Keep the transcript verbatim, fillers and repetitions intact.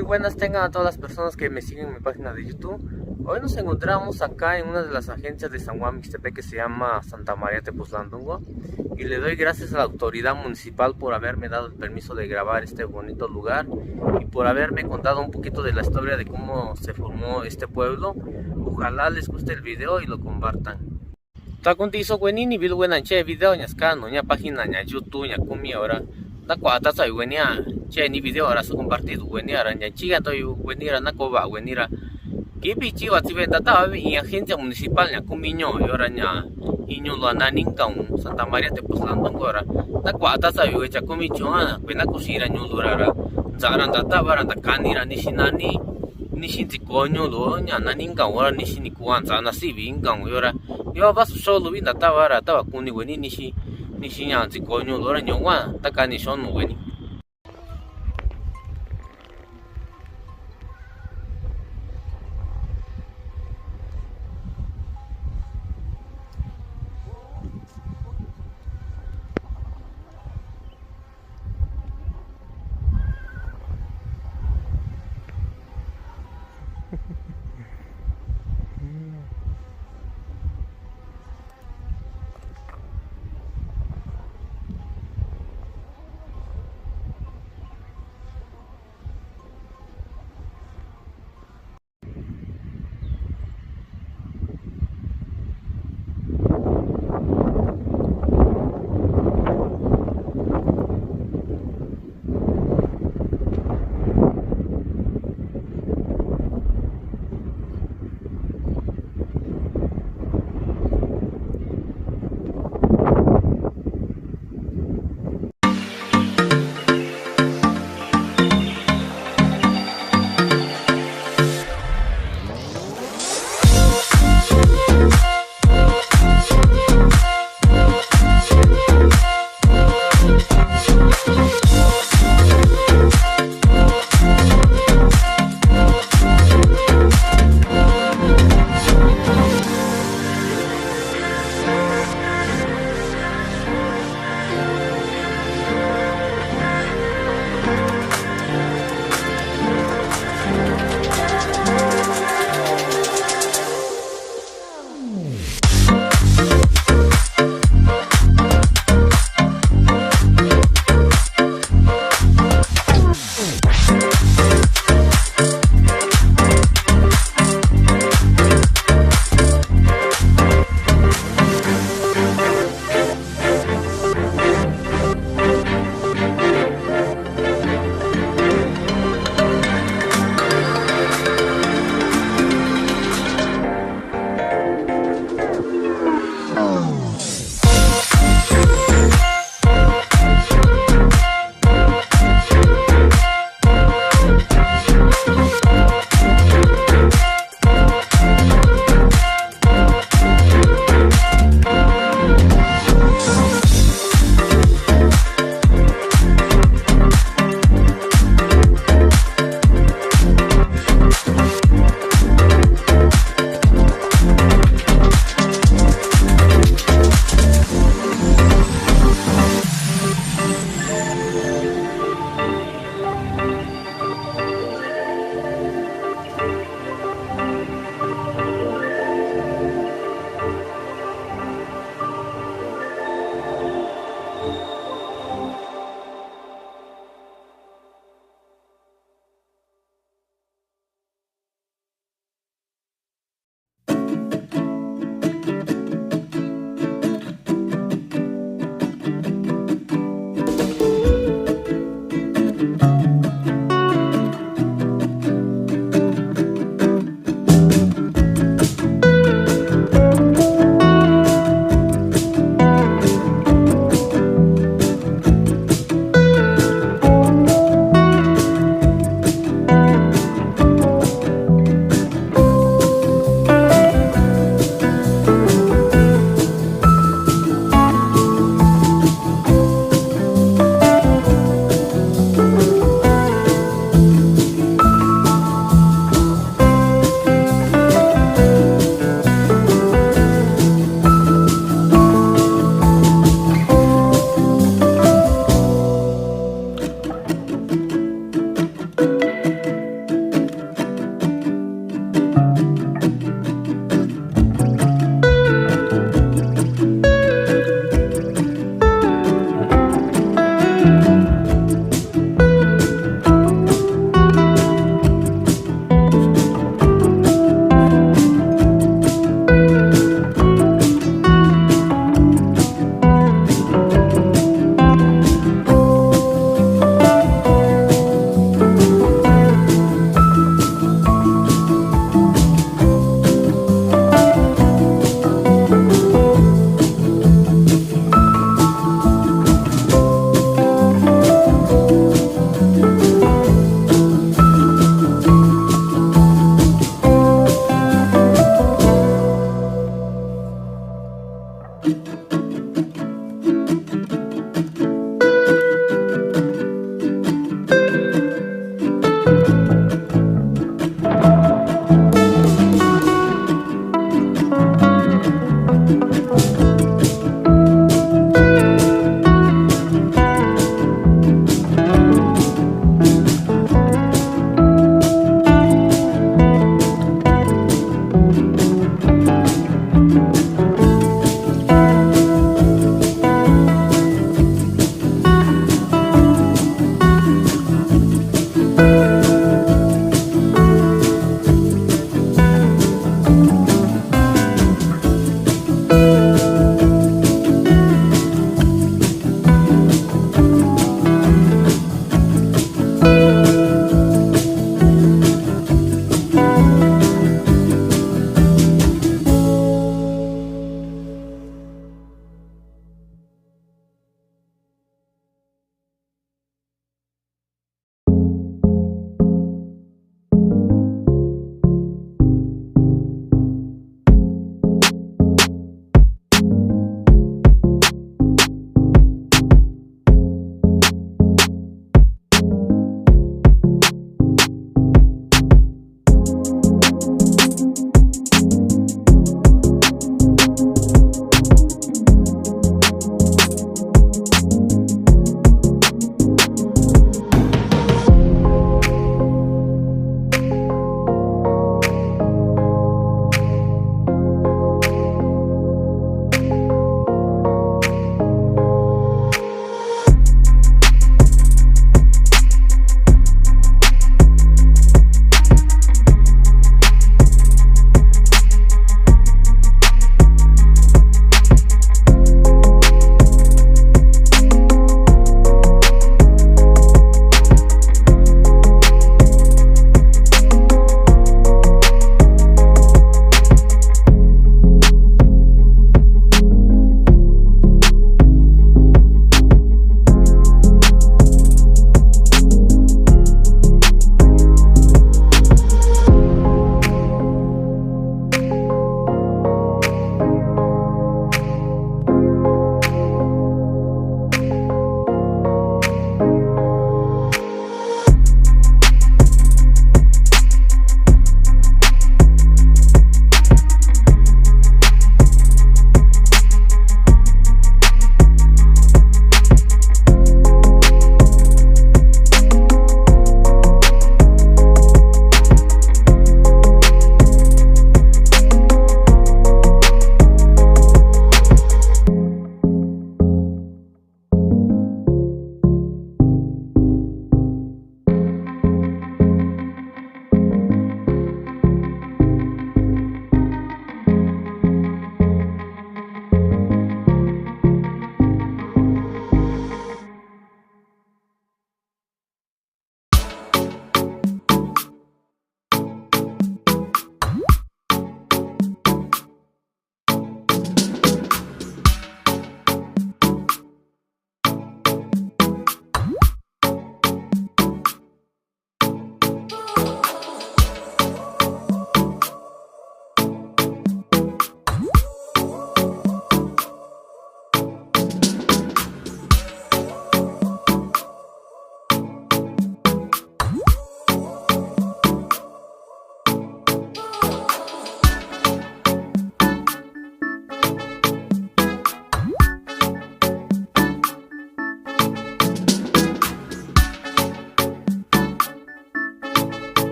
Muy buenas tengan a todas las personas que me siguen en mi página de YouTube. Hoy nos encontramos acá en una de las agencias de San Juan Mixtepec que se llama Santa María Tepoztlán Durango, y le doy gracias a la autoridad municipal por haberme dado el permiso de grabar este bonito lugar y por haberme contado un poquito de la historia de cómo se formó este pueblo. Ojalá les guste el video y lo compartan. Takun ti so weni ni bil wena che video nya skano nya página nya YouTube nya kumi ora. Da kwa ta sa weni a che ni video ora so compartir weni ara nya chiga to yu weni ra na ko ba weni ra. Kipi chi wa tibe ta ta i agencia municipal nya kumi nyo ora nya inyo lo na ninga un Santa María Tepoztlán Durango ora. Da kwa ta sa yu cha kumi cho ha kwena kusira nyo lo ra ra. Zara da ta bara da kani ra ni shinani. Ni shin ti ko nyo lo nya na ninga ora ni shin ni kuan zana si bi inga ora. Yo va su solo vi na ta bara ta va kuni weni ni shi ni shi nya ti ko nyu lo ra nyu wa ta ka ni shon mo weni.